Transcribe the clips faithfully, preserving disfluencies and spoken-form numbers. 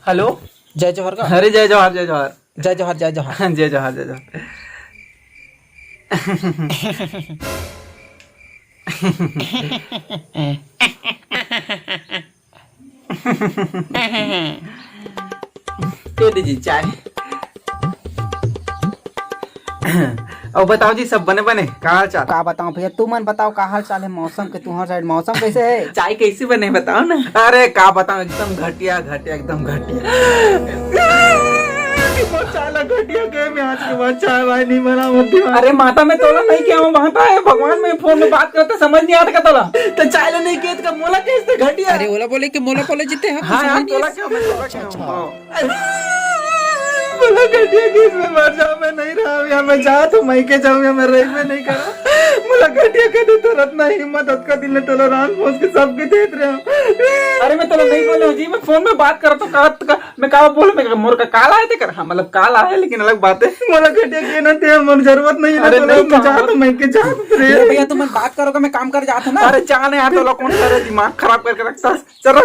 Hello. जय जोहार का? अरे जय जोहार, जय जोहार। जय जोहार, जय जोहार। जय जोहार, जय जोहार। ये लीजिए चाय। अउ बताओ जी, सब बने बने, का हाल चाल? का बताओ भैया, तुमन बताओ का हाल चाल हे मौसम के, तुम्हार साइड मौसम कैसे हे? चाय कैसे बने बताओ ना। अरे का बताओ, एकदम घटिया, घटिया, एकदम घटिया। मोर चाय ला घटिया कहे में आज के बाद चाय वाय नहीं बनावत दिया। अरे माता, मैं तोला नहीं किया हूँ, माता हे भगवान, मैं फोन में बात करते समझ नहीं आता का तोला? तो चाय ला नहीं किया तो मोला कैसे घटिया? अरे ओला बोले कि मोला बोले जीते हैं, हाँ समझ यार, नहीं तोला है। क्या, मैं तोला क्या हूँ? हाँ। मोला घटिया गीत में मर जाओ, मैं नहीं रहा यहाँ, मैं जात हूँ, मइके जाऊँ यहाँ, मैं रहिबे नहीं करा। मोला घटिया कह दे, तोर अतना हिम्मत, अतका दिन ले टोलरान पहुंच के सबके देत रहे हो। अरे मैं तोला नहीं बोले हूँ जी, मैं फोन में बात करत हूँ, का, का, मैं का बोलूँ, मैं मोर का काल आए थे कर, हाँ मतलब काल आए, लेकिन अलग बात है। मोला घटिया के ना थे, मोर जरूरत नहीं है ना, अरे तोला नहीं मैं कहा। जात हूँ, मइके जात रे। अरे भैया तुम बात करो का, मैं काम कर जात हूँ ना। अरे जाने यार, तोला कौन करे, दिमाग खराब करके रखता है। चलो।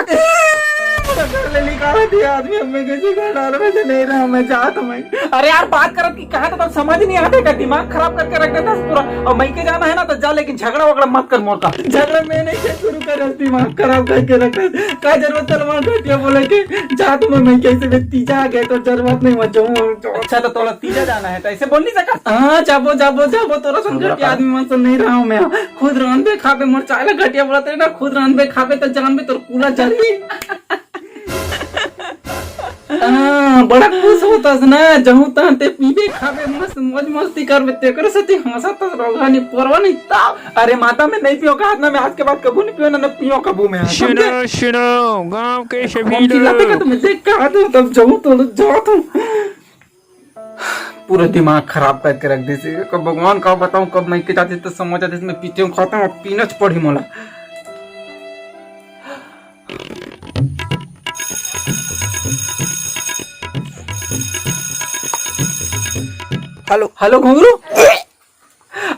घर ले निकाल दिया आदमी, अब मैं किसी का डर में से नहीं रहा, मैं जात हूँ मैं। अरे यार, बात करत की कहा तो तब समझ नहीं आते का, दिमाग खराब करके रख देता है पूरा। और मइके जाना है ना तो जा, लेकिन झगड़ा वगड़ा मत कर मोर का। झगड़ा मैं नहीं से शुरू कर, दिमाग खराब करके रख दे। का जरूरत चल वहाँ घटिया बोले के जात हूँ मैं, मइके से तीजा आ गए तो जरूरत नहीं, मैं जाऊँ। अच्छा तो तोला तीजा जाना है तो ऐसे बोल नहीं सका। हाँ जाबो जाबो जाबो, तोरा संग घटिया आदमी मन से नहीं रहा हूँ मैं। खुद रांधबे खाबे, मोर चाय ला घटिया बोलत रहे ना, खुद रांधबे खाबे त जानबे तोर कूला जली। हाँ, बड़ा खुश होतस ना, जहूँ तहाँ ते पीबे खाबे, मस्त मौज मस्ती करबे, तेकर सेती हंसत हस, रोगहा नहीं, परवा नहीं, ताव। अरे माता, मैं नहीं पियो कहा ना, मैं आज के बाद कभू नहीं पियो ना, ना पियो कभू मैं, समझे? सुनो सुनो, गांव के सभी लोग। चिल्लाते का तुम्हें देख कहा तो तब जहूँ तो जात हूँ। पूरा दिमाग खराब करके रख देस। कब भगवान का बताऊं, कब मइके जातिस तो समझ आतिस, मैं पीते हूँ, खाता हूँ, पीना च पड़ी मोला। हेलो हेलो घुंगरू।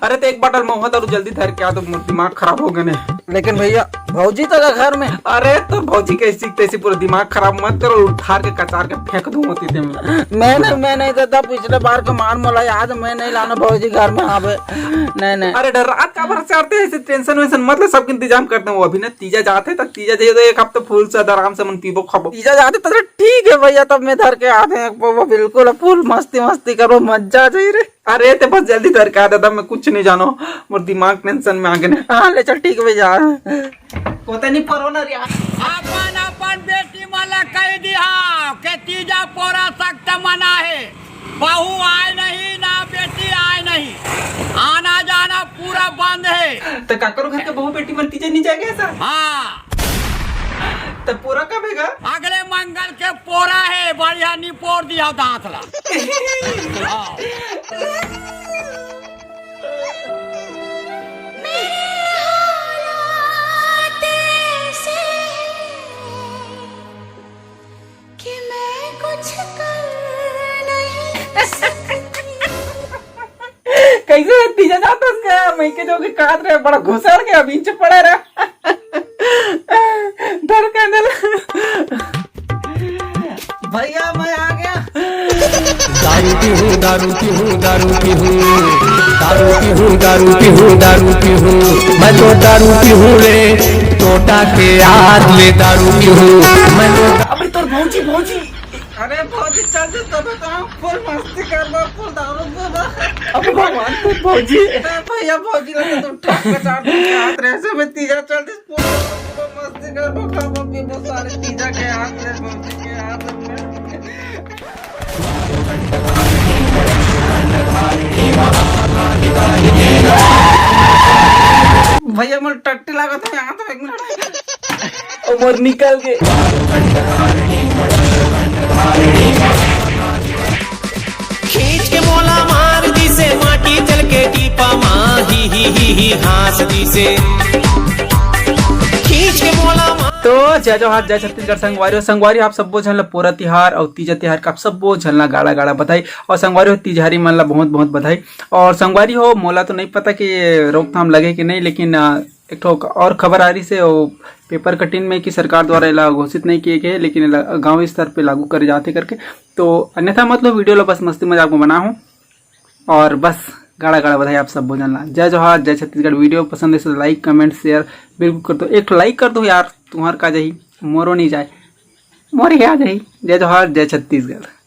अरे तो एक बाटल महुआ दारू जल्दी धर के आ, तो मोर दिमाग खराब हो गए ने। लेकिन भैया, भौजी तो घर में। अरे तो भौजी कैसी तैसी, पूरा दिमाग खराब मत करो, उठार के कचार के फेंक दूं होती ते में। मैं नहीं, मैं नहीं देता, पिछले बार के मार मोला याद, मैं नहीं लाना भौजी घर में आवे। नहीं नहीं। अरे डर रात का भर चढ़ते ऐसे टेंशन वेंशन मत ले, सबके इंतजाम करते हैं। वो अभी ना तीजा जाते, तब तीजा जाइए तो एक हफ्ता फुल से आराम से मन पीबो खाबो। तीजा जाते तो ठीक है भैया, तब मैं धर के आते हैं, वो बिल्कुल फुल मस्ती मस्ती करो, मजा आ जाए रे। अरे ते बस जल्दी धर के आ दादा, मैं कुछ नहीं जानो, मोर दिमाग टेंशन में आ गए। हाँ ले चल ठीक भैया। कोता नहीं परो ना रे। अपन अपन बेटी मन ला कह दिहा के तीजा पोरा सख्त मना है, बहू आए नहीं ना बेटी आए नहीं, आना जाना पूरा बंद है। तो काकरो घर के बहू बेटी मन तीजा नहीं जाएगा ऐसा? हाँ। तो पोरा कब हैगा? अगले मंगल के पोरा है, बढ़िया निपोर दिया दांत ला। हाँ। मेरे हालात ऐसे हैं कि मैं कुछ कर नहीं सकती। कैसे तीजा जाता उसका? मैं के जो के काट रहे, बड़ा घुसड़ के अभी इंच पड़ा रहा। डर के अंदर। भैया, मैं आ गया। दारू पीहूँ, दारू पीहूँ, दारू पीहूँ, दारू पीहूँ, दारू पीहूँ, दारू पीहूँ। मैं तो दारू पीहूँ रे, टोटा के याद ले दारू पीहूँ। मैं तो अबे तोर भौजी, भौजी। अरे भौजी, चल दे, तब तो हम फुल मस्ती करबो, फुल दारू पीबो। अबे भगवान, तोर भौजी। ए भैया, भौजी लगे तो ठक के चार दिन के हाथ रहे से मैं तीजा चल दे। मस्ती करबो, खाबो, पीबो, सारे तीजा के हाथ ले, भौजी के हाथ ले। भैया, मोर टट्टी लागत है, यहाँ तो एक मिनट। ओ, मोर निकल के। खींच के मोला मार दिसे, माटी चल के टीपा मा, ही, ही, ही, ही, हाँस दिसे। खींच के मोला मार तो जय जोहार, जय छत्तीसगढ़ संगवारी हो। संगवारी हो, आप सब्बो झन ला पोरा तिहार अउ तीजा तिहार का आप सब्बो झन ला गाड़ा गाड़ा बधाई। अउ संगवारी हो, तिजहारी मन ला बहुत बहुत बधाई। अउ संगवारी हो, मोला तो नहीं पता कि रोकथाम लगे कि नहीं, लेकिन, अ, एक ठो और खबर आ रही से वो पेपर कटिंग में कि सरकार द्वारा एला घोषित नहीं किए गए, लेकिन एला गांव स्तर पे लागू करे जाते करके। तो अन्यथा मतलब वीडियो ला बस मस्ती मजाक में बना हूँ। और बस गाड़ा गाड़ा बधाई आप सब भोजन ला। जय जोहार, जय छत्तीसगढ़। वीडियो पसंद है तो लाइक, कमेंट, शेयर बिल्कुल कर दो। एक लाइक कर दो यार, तुम्हार का जाही, मोरो नहीं जाए, मोरे आ जाही। जय जोहार, जय छत्तीसगढ़।